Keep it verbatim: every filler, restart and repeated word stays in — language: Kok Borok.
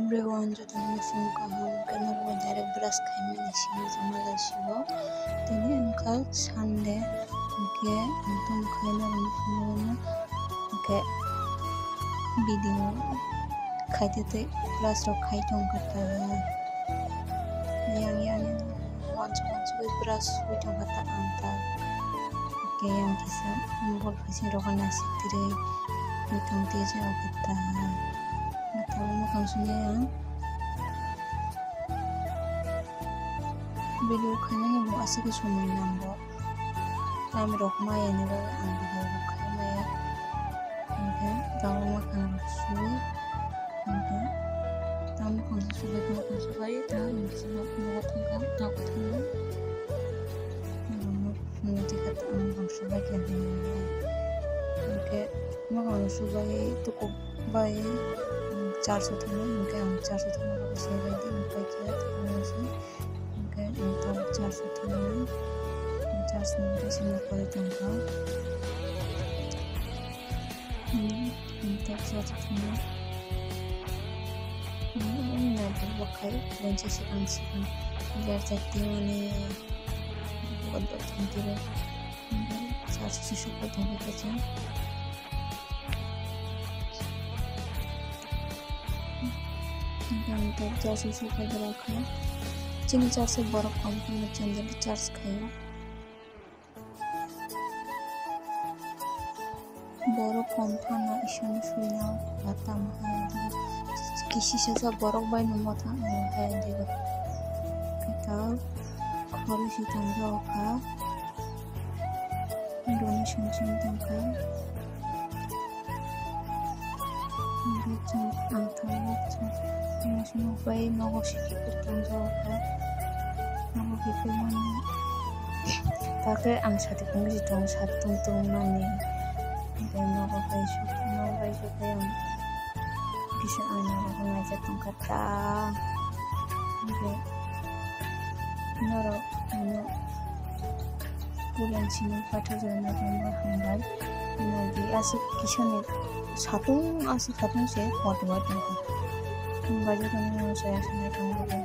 Everyone, jotono song kaham, khe norok bai direct brush khaimani simi jama lai sibo. Tini wngkha Sunday, hwnkhe ang tong khaina rwngwi phunukno, hwnkhe video khaitwi tei brush rok khai tongkha ta. Yang, yang, yang, wansuk, wansuk bai brush sui tongkha ta ang ta. Hwnkhe yang kisa mobile khaising rok naisik twrwi tong tei jagw ta. Tabuk mwkhang sumui ang video khainani bo aswk khe somoi nango. Time rok maya ni bagwi ang video rok khai maya. Hwnkhe tabuk mwkhang rok sui. Hwnkhe tabuk mwkhang sui, mwkhang sui bai ta hwnkhe se nogo thangkha, nogo thangkha. Phunukha ta ang mwkhang sui bai khe. Hwnkhe mwkhang sui bai tuku bai, um, charge o thangwi, hwnkhe ang charge o thangwi se bai di, hwnkhe khe thangwi se, hwnkhe ang tabuk charge o thangwi, charge ni bai se nokoli tongkha. Hmm, ang tabuk charge o thangwi, hmm, ang tabuk khai, bonsi swkang swkang, jar jar twi mani, bodol tongtiro, hwnkhe charge o se supai tongkha khe chwng. Hwnkhe ang tabuk charge o supai borok khe. Chini charge o borok kom phano chwng charge khaio. Borok kom phano isano suina ba tamo hai digo. Kisi sasa borok bai no mothang hai digo. Khe ta khoroi se tong rw kha. Donation chini tongkha. Hwnkhe chwng ang tabuk chwng donation bai nogo se kiphil tong jago kha. Nogo kiphil mani. Takhe ang sati kung si tong, sati tong tong mani. Hwnkhe nogo bai su, nogo bai su khe ang kisa ang nogo naijak tongkha ta. Hwnkhe norok ano Pulan simi pathar jora naitongma hambai. Nagi aswk kisani satung, aswk satung se kotor tongkha. Hambai jotono saya sanai tongkha.